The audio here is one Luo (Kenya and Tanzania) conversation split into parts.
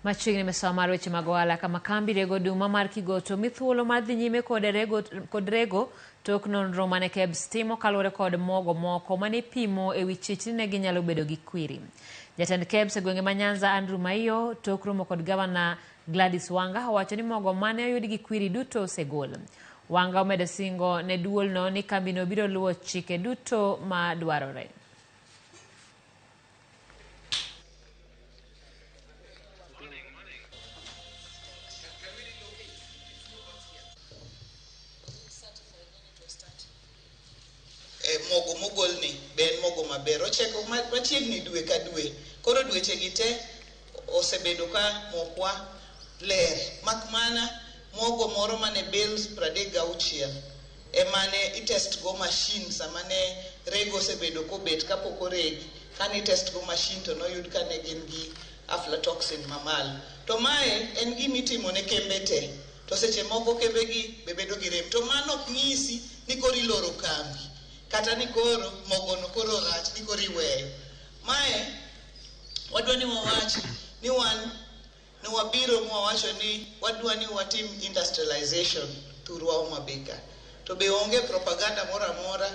Machiegni misawa mar weche mag ohala kama kambi rego oduma mar Kigoto mi thuolo mar dhi nyime kod rego tok nonro mane KEBS timo kaluwore kod mogo moko mane ipimo e wi chich ni ne ginyalo bedo gi kwiri. Jatend KEBS e gwenge ma Nyanza Andrew Maiyo tok romo kod gavana Gladys Wanga owacho ni mogo mane oyud gi kwiri duto osegol. Wanga omedo singo ne duolno ni kambino biro luwo chike duto ma dwarore. Mogo mogolni be en mogo maber, ocheko machiegni dwe ka dwe. Koro dweche gi te osebedo ka mokwa ler, mak mana mogo moro mane bales 36 emane itest go machine sama ne rego osebedo kobet kapok oregi. Kane itest go machine to noyud ka ne gin gi aflatoxin mamalo. To mae en gima itimo ne kembe te, to seche moko kembe gi be bedo gi rem. To mano ok nyisi ni koro iloro kambi kata ni koro mogono koro rach ni koro iweyo. Mae wadwa ni wawachi ni wan ne wabiro mwawacho ni wadwa ni watim industrialization thurwa Homa Bay ka. To be onge propaganda moro amora.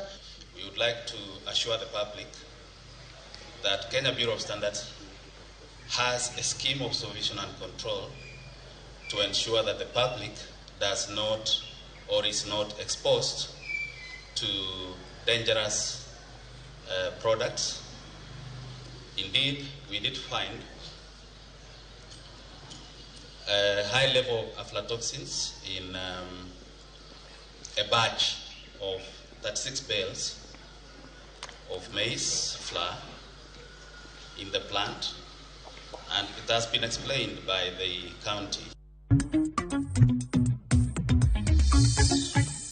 We would like to assure the public that Kenya Bureau of Standards has a scheme of supervision and control to ensure that the public does not or is not exposed to dangerous products. Indeed, we did find a high level of aflatoxins in a batch of 36 bales of maize flour in the plant, and it has been explained by the county.